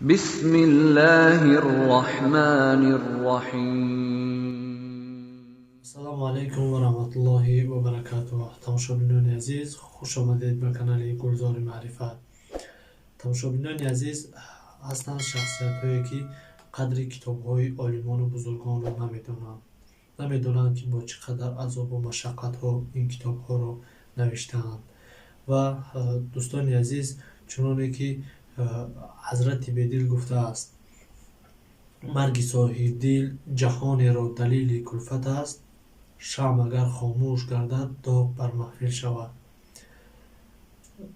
بسم الله الرحمن الرحیم. Ассалому алайкум ва раҳматуллоҳи ва баракатуҳ. Тамошобинони азиз, хуш омадед ба канали Гулзори Маърифат. Тамошобинони азиз, ҳастанд шахсиятҳое, ки қадри китобҳои олимону бузургонро намедонанд, намедонанд, ки бо чӣ қадар азобу машаққатҳо ин китобҳоро навиштаанд. Ва, дӯстони азиз, чуноне ки ҳазрати Бедил гуфтааст: «Марги соҳибдил ҷаҳонеро далели кулфат аст, шамъ агар хомӯш гардад, доғ бар маҳфил шавад».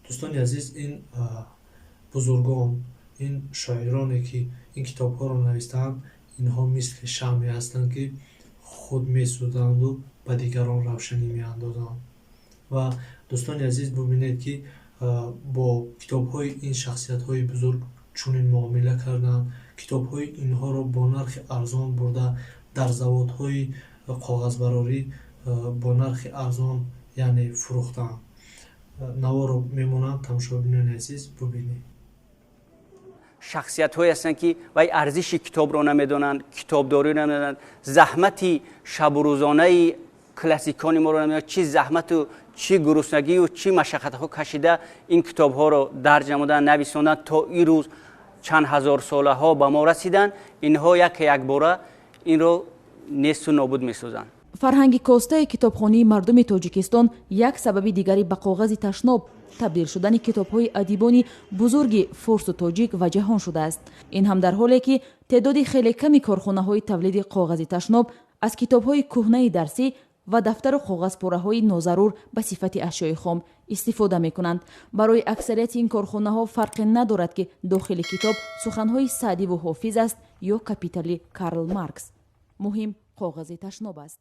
Дӯстони азиз, ин бузургон, ин шоироне, ки ин китобҳоро навиштаанд, инҳо мисли шамъе ҳастанд, ки худ месӯзанду ба дигарон равшанӣ меандозанд. Ва, дӯстони азиз, бубинед, ки бо китобҳои ин шахсиятҳои бузург чунин муомила карданд. Китобҳои инҳоро бо нархи арзон бурда, дар заводҳои коғазбарорӣ бо нархи арзон, яъне, фурӯхтанд. Наворо мемонам, тамошобинони азиз, бубинед. Шахсиятҳое ҳастанд, ки вай арзиши китобро намедонанд, китобдориро намедонанд, заҳмати шабурӯзонаи классикони моро намедонанд, чӣ заҳмату чӣ гуруснагию чӣ машаққатҳо кашида ин китобҳоро дарҷ намуданд, нависонданд, то ин рӯз чанд ҳазорсолаҳо ба мо расиданд. Инҳо яке якбора инро несту нобуд месозанд. Фарҳанги костаи китобхонии мардуми Тоҷикистон як сабаби дигари ба коғази ташноб табдил шудани китобҳои адибони бузурги форсу тоҷик ва ҷаҳон шудааст. Ин ҳам дар ҳоле, ки теъдоди хеле ками корхонаҳои тавлиди коғази ташноб аз китобҳои кӯҳнаи дарсӣ ва дафтару коғазпораҳои нозарур ба сифати ашёи хом истифода мекунанд. Барои аксарияти ин корхонаҳо фарқе надорад, ки дохили китоб суханҳои Саъдиву Ҳофиз аст ё «Капитали» Карл Маркс. Муҳим коғази ташноб аст.